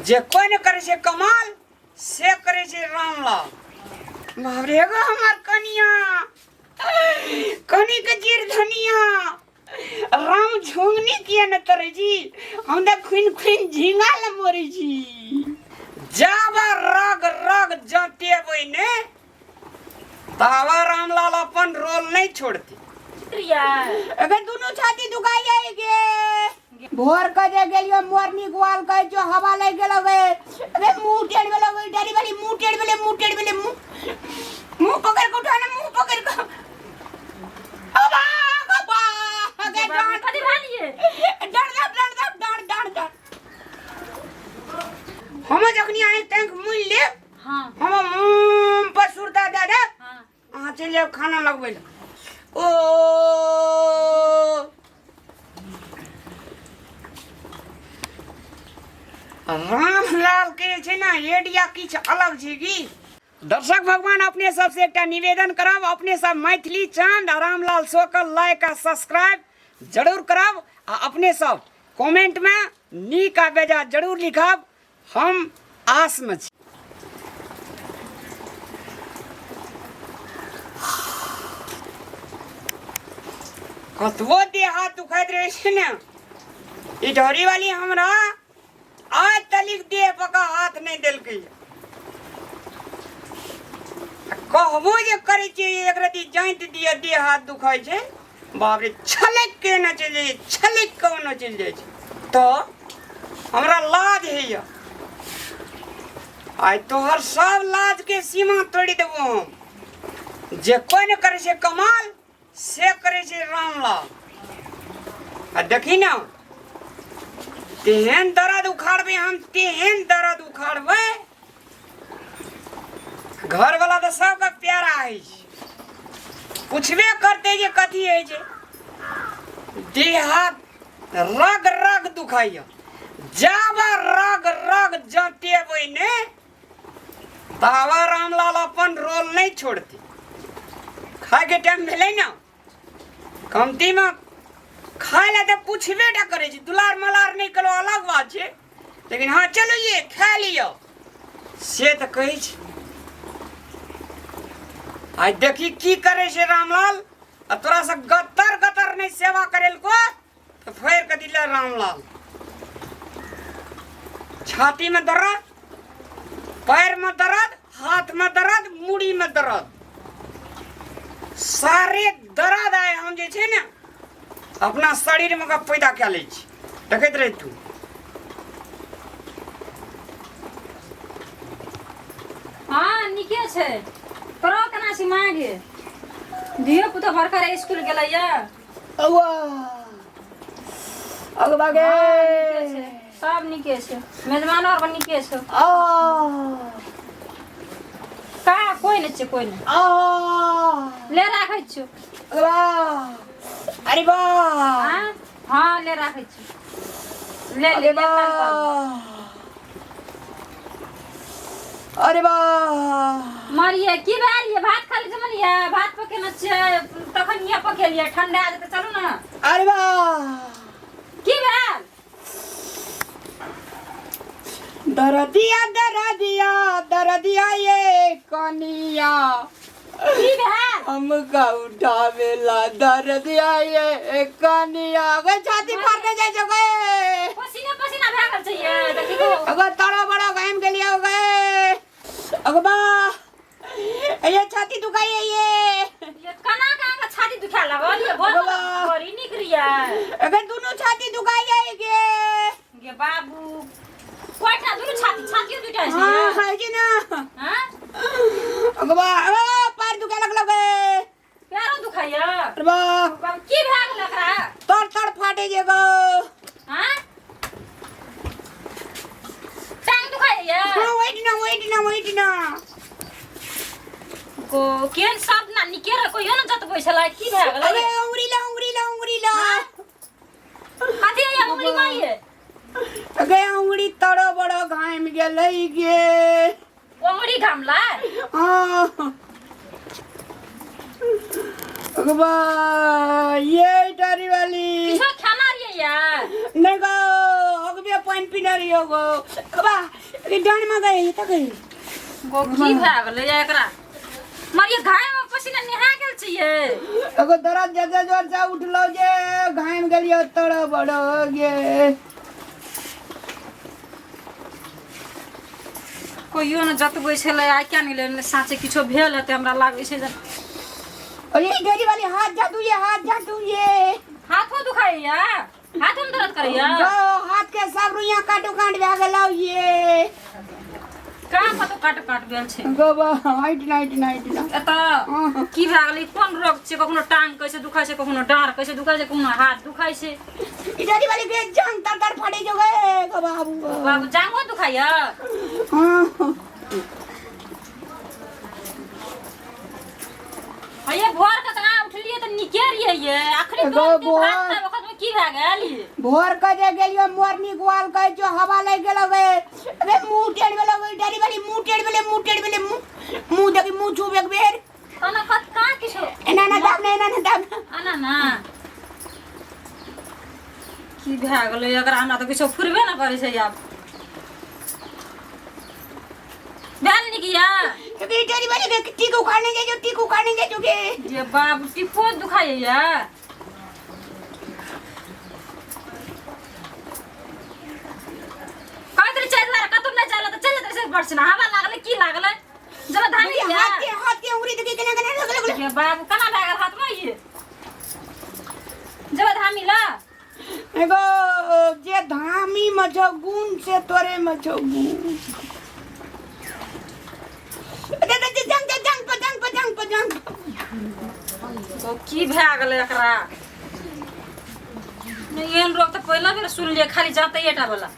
जे कोइ नहि करै छै कमाल से करै छै रामलाल। बाप रे, एगो हमर कनिया कनी के जीर धनिया राम झुंगनी किया ने तरै छी, हम तऽ खुइन खुइन झिंगा ल मरै छी। जाबा रग रग जतेबै ने ताबा रामलाल अपन रोल नहीं छोड़ते। अगर दुनू छाती दुखाई जाए गे। भोर के जे गेलियो मोरनी ग्वाल कहे जो हवा लग गेलो गे। अबे मुंह टेढ़ भेलो गे, डरी वाली मुंह टेढ़ भेले, मुंह टेढ़ भेले, मुंह मुंह पकड़ के उठा ना, मुंह पकड़ के। अबा अबा अगे डांट कथी भेलिए? डर डर डर डर डर डर डर। हम जखनी आए टैंक मुन लेब। हाँ। हम मुंह पर सुरता दे दे। हाँ। अहाँ चलि जायब खाना लगबै लए। ओ रामलाल के जे छै ने एडिया किछु अलग छै की। दर्शक भगवान, अपने सबसे एकटा निवेदन करब, अपने सब मैथिली चांद आ रामलाल शो के लाइक आ सब्सक्राइब जरूर करब आ अपने सब कमेंट में नीक आ बेजा जरूर लिखब। हम आस में छी। कतबो देह हाथ दुखाइत रहै छै ने, ई ढोरी वाली हमरा आज तलिक देह पका हाथ नहि देलकै। कहबो जे करै छियै एक रति जाइत दिअ, देह हाथ दुखाइ छै, बाप रे छलकि के ने चलि जाइ छै, छलकि के ओना चलि जाइ छै। तऽ हमरा लाज होइए। आइ तोहर सब लाज के सीमा तोड़ि देबो हम। जे कोइ नहि करै छै कमाल से करै छै रामलाल। आ देखी ने तेहन दर्द उखाड़बै हम, तेहन दर्द उखाड़बै। घरवला तऽ सबके प्यारा होइ छै, पुछबे करतै जे कथी होइ छै। देह हाथ रग रग दुखाइया, जाबा रग रग जतेबै ने ताबा रामलाल अपन रोल नहीं छोड़ते। खायके टाइम भेलै ने, कमतीमे खाय लए तऽ पुछबे टा करै छै, दुलार मलार नहि करो अलग बात छै, लेकिन हाँ चलू ये खा लिअ से तऽ कहै छै। आइ देखी की करै छै रामलाल। आ तोरा से गतर गतर नहि सेवा करेलको तऽ फेर कऽ दिले रामलाल। छाती में दर्द, पैर में दर्द, हाथ में दर्द, मुड़ी में दर्द, सारे दर्द आए हम जे छै ने अपना शरीर में पैदा कए लै छी। देखैत रही तू। हाँ नीके छै। तोरा केना छी माँ गे? धियो पुतो बड़का रे स्कूल गेलै या? अगवा अगवा गे। हाँ, नीके छै, सब नीके छै, मेजबानो आर नीके छै। आ का कोइ नहि छै, कोइ नहि। आ ले राखै छियौ। अगवा अरे बा। हाँ हाँ ले राखै छियौ, ले ले। अरे ले बा। काल कर। अरे बा मरिए की भेल ये? भात खाली जमलियै, भात पकेने छियै तखन ये पकेलियै, ठंडा जेतै, चलू ने। अरे बा की भेल? दरदिया दरदिया दरदिया ये कनिया। की भेल? हमका उठावेला दरदिया ये कनिया। गे छाती फाड़ने जाइ छौ गे। पसीना पसीना भए गेल छै ये, देखी गो। अगर तड़ो बड़ो घाम गेलियो गे। अगबा ये छाती दुखाई है ये। ये कना कना के छाती दुखाए लागल ये? बोल। बाबा। बड़ी नीक रिया। अगर दुनू छाती दुखाई है गे। गे बाबू, कोइटा दुनू छाती, छातियो दुटा छै? हाँ है जी ना। हाँ अगबा अगबा पैर दुखाए लगलो गे। पैरो दुखाइया? अरे बा। बाबू, की भए गेल एकरा? तर तर फाटे जे गो। हाँ टांग दुखाइया? हाँ वेट ना वेट ना वेट ना। गो केहन सब ना निके रह कहियो न जतबै छलै, की भए गेलै? अबे उंगरी ला उंगरी ला उंगरी ला। हाँ? कथी है उंगली मारिए? अगे उंगली तड़ो बड़ो घाम गेलै गे। उंगली घामला? हाँ अगबा ये डरी वाली किछो खाना रहिए यार नहीं गो अगबे पानि। पानि पीने रहियो गो। बा डांड में गए त गई। गो की भए गेलै या एकरा? मरिए घाम में पसीना नेहा गेल छै ये। एगो दर्द जते जोर से उठलो जे घाम गेलियो तोड़ बड़ो गे। कहियो ने जतबै छलै, आइ किया नहि लेने? साँचे किछो भेल हेतै, हमरा लागै छै जे। अरे डेरी वाली, हाथ जा तू ये, हाथ जा तू ये। हाथो दुखाइया? हाथो में दर्द करैया? गो हाथ के सब रुइया काटो काट भए गेलौ ये। कहाँ कतौ काट काट भेल छै? गो बा, हाइट नाइट नाइट ना। एतऽ की भए गेलै? कोन रोग छै? कखनो टांग कैसे दुखाइ छै, कखनो डाँड़ कैसे दुखाइ छै, कखनो हाथ दुखाइ छै। इधरी वाली के जान तर तर फाटे जो गए गो बाबू। बाबू, जांघो दुखाइया? हाँ। ये भोर के कहाँ उठलिए तऽ नीके रहिए ये, अखनी एगो तुरंत भोर- भात खाय वखत में की भए गेल ये? भोर के जे गेलियो मोरनी ग्वाल कहै छो, हवा लागि गेलो गे। अबे मुंह टेढ़ भेलो गे डरी वाली, मुंह टेढ़ भेले, मुंह टेढ़ भेले, मुंह मुंह देखी, मुंह छूब एक बेर। कना कत कहाँ किछो। एना ना दाब ना, एना ना दाब ना। आना ना, की भए गेलै एकरा? हमरा तऽ किछो फुरबे ने करै छै आब। भेल नीक या? अबे डरी वाली के टीक उखाड़ने जाय जो, टीक उखाड़ने जाय जो गे। जे बाबू, टिप्पो दुखाइया? कहैत रहे चलि दुआरे कतौ नहि जाय लए तऽ चलि जाइत रहे। बड़ छै ने हवा लागलै, की लागलै जब धामी। हाथ के उंगली देखी केना केना लगल लगल। ये बाबू, केना भए गेल हाथमे ये? जब धामी ला। एगो जे धामी में छौ गुण से तोरे में छौ गुण। दे दे दे, जंग दे, जंग पर, जंग पर, जंग पर, जंग पर। ओ की भए गेलै एकरा? नहि, एहन रोग तऽ पहिला बेर सुनलियै, खाली जाते एटा वाला।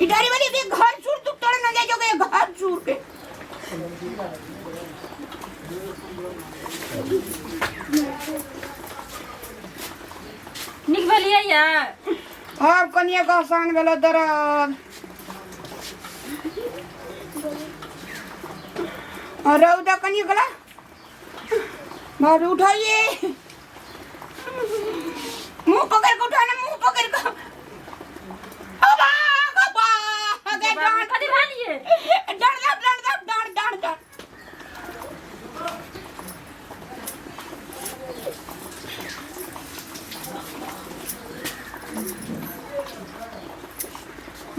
इधारी वाली के घर चूर तू तोड़ न जाए जो के घर चूर के। नीक भेलियै या? आब कनिए के आसान भेलो दर्द। रौदा कनिए गला बाप रे, उठाइए, मुंह पकड़ के उठा ना, मुंह पकड़ के। अबा अबा गे डांट। कथी भेलियै? डर डर डर डर डर डर डर।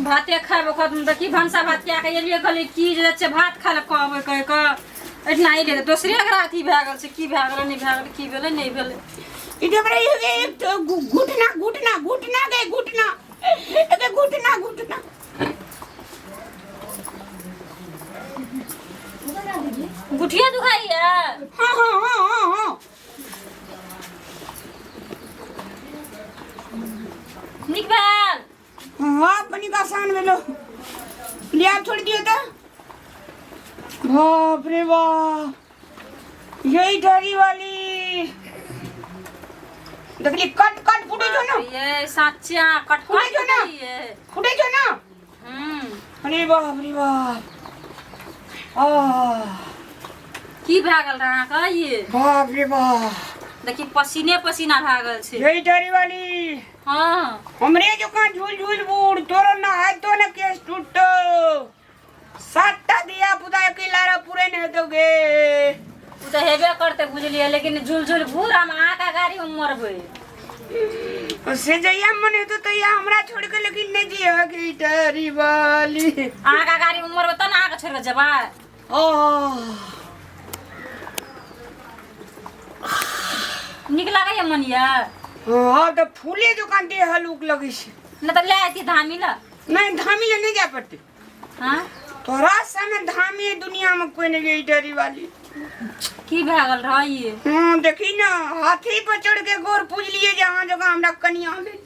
भाते खाय वखत में देखी भनसा भात कए के एलियै, कहलियै की जे छै भात खाय लए कहबै कहि कऽ एहिठिना एलियै तऽ दोसरे एकरा अथी भए गेल छै। की भए गेलै, नहि भए गेलै, की भेलै, नहि भेलै? इधर बड़े ये एक तो घुटना घुटना घुटना गए, घुटना ए घुटना घुटना। गुठिया दुखाइया? हाँ हाँ हाँ हाँ हाँ। नीक भेल? हाँ, कनिक आसान भेलो। लिया, छोड़ दियो तो। बाप रे बाप, यही डरी वाली देखली, कट कट फूटे जो ना। ये साच्या कट फुटे जो ना। ये फूटे जो ना। अरे बाप रे बाप, आ की भए गेल रहे अहाँके ये? बाप रे बाप। देखी, पसीने पसीना भए गेल छै। यही डरी वाली। हाँ। हमरे जकाँ झूल झूल बूढ़ तोरो ना हाथ तो ना केस टूटो, सातटा दिया पुता अकेला रह पूरे नहीं दोगे। ओ तऽ हेबे करतै, बुझलियै, लेकिन झुल झुल बूढ़ हम अहाँके गाड़ी में मरबै। से जहिया मन हेतौ तहिया हमरा छोड़ के लेकिन नहीं जिया के डरी वाली। अहाँके गाड़ी में मरबै तब ने अहाँके छोड़ि कऽ जेबै। ओह। नीक लागैया मनिया? हाँ, तऽ फूले जकाँ देह हलुक लगै छै। नहि तऽ लए अयती धामी लए। नहीं, धामी ले नहीं जाय पड़तै। हाँ। तोरा सन धामी दुनिया में कोई नहीं गई डरी वाली। की भए गेल रहै ये? हाँ, देखी ना, हाथी पर चढ़ के गोर पूजलिए जे अहाँ जगह हमरा कनिया भेल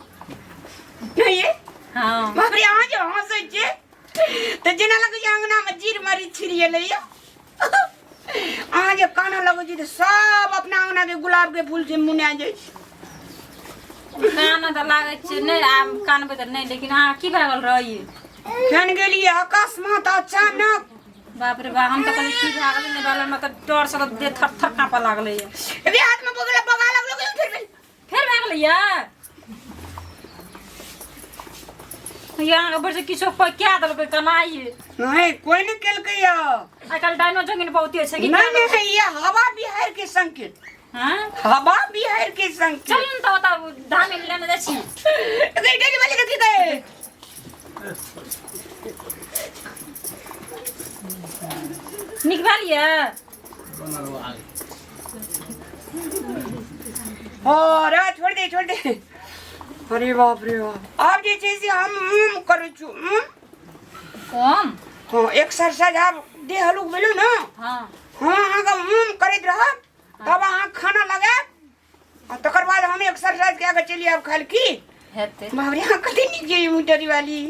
नहीं ये। हाँ। बाप रे, अहाँ जे हंसै छियै तऽ जेना लगै छै अंगना में जीर मरीच छिड़िएलै यऽ। अहाँ जे कानऽ लगै छी तऽ सब अपना अंगना के गुलाब के फूल से मुना जाइ छै। कान तऽ लागै छै नहि, आब कानबै तऽ नहि, लेकिन अहाँ की भए गेल रहै ये? केहन गेलियै अकस्मात अचानक। बाप रे बाप, हम तऽ कहलियै की भए गेलै, नहि भेलै, हमरा तऽ डर से तऽ देह थर थर काँपऽ लागलै ये। अभी हाथ में बगला बगा लगलो कि फिर फेर भए गेलै ये। अहाँके बड़ से किछो कए देलकै कनाई। नहीं, कोई नहीं केलकै या। आइ काल्हि डाइनो जोगिन बहुते छै कि? नहीं नहीं, ये हवा बिहार के संकेत। हाँ? हवा बिहार के संकेत। चलू ने तऽ ओतऽ धामी लेने जाइ छी। गई डेली वाली देखी गए। नीक भेल यऽ? अरे छोड़ दे, छोड़ दे। अरे बाप रे बाप, आब जे छै से हम उम करै छु उम। कम? हाँ, एक्सरसाइज आब देह हलुक भेलौ ने। हाँ। हाँ, अहाँके उम करैत रहब तब अहाँ खाना लगायब आ तकर बाद हम एक्सरसाइज कए कऽ चलि आयब खाय लए की? हेतै। बाप रे, अहाँ कते नीक छै मोटरी वाली।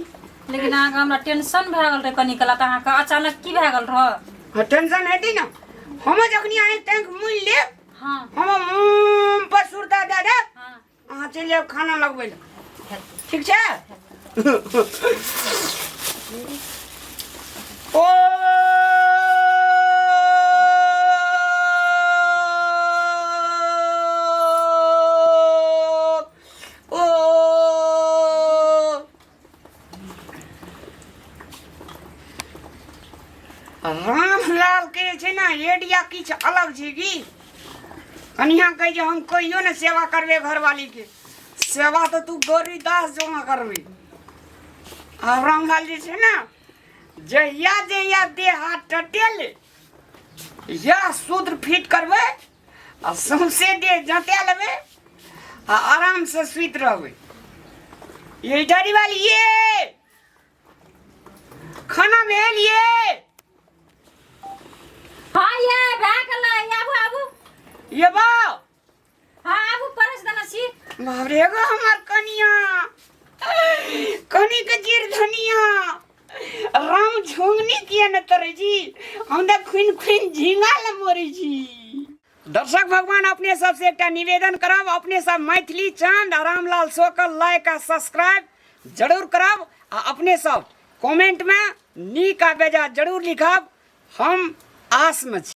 लेकिन अहाँके हमरा टेंशन भए गेल रहै कनी काल, तऽ अहाँके अचानक की भए गेल रहै? हाँ, टेंशन हेतै ने। हम जखनी अहाँके टैंक मुनि लेब, हाँ, हम उम पर सुरता दए देब। हाँ। अहाँ चलि जायब खाना लगबै लए। हेतै। ठीक छै? ओ ओ रामलाल के जे छै ने एडिया किछु अलग छै की। कनिया कहै जे हम कहियो ने सेवा करबै घरवाली के, सेवा तऽ तू गौरीदास जकाँ करबै। आ रामलाल जे छै ने जहिया जहिया देह हाथ टटेल या सूत्र फिट करबै आ सौंसे देह जँता लेबै आ आराम से सुति रहबै। ये डरी वाली ये खाना भेल ये? हाँ ये भए गेलै, आबू आबू। ये बा। हाँ आबू, परस देने छी। बाप रे, एगो हमर कनिया, कनी के जीर धनिया राम झोंगनी किया न तरे जी, हम तऽ खुन खुन झींगा ल मरे छी। दर्शक भगवान, अपने सबसे एकटा निवेदन करब, अपने सब मैथिली चांद आ रामलाल शो के लाइक आ सब्सक्राइब जरूर करब आ अपने सब कमेंट में नीक आ बेजा जरूर लिखब। हम आस में छी।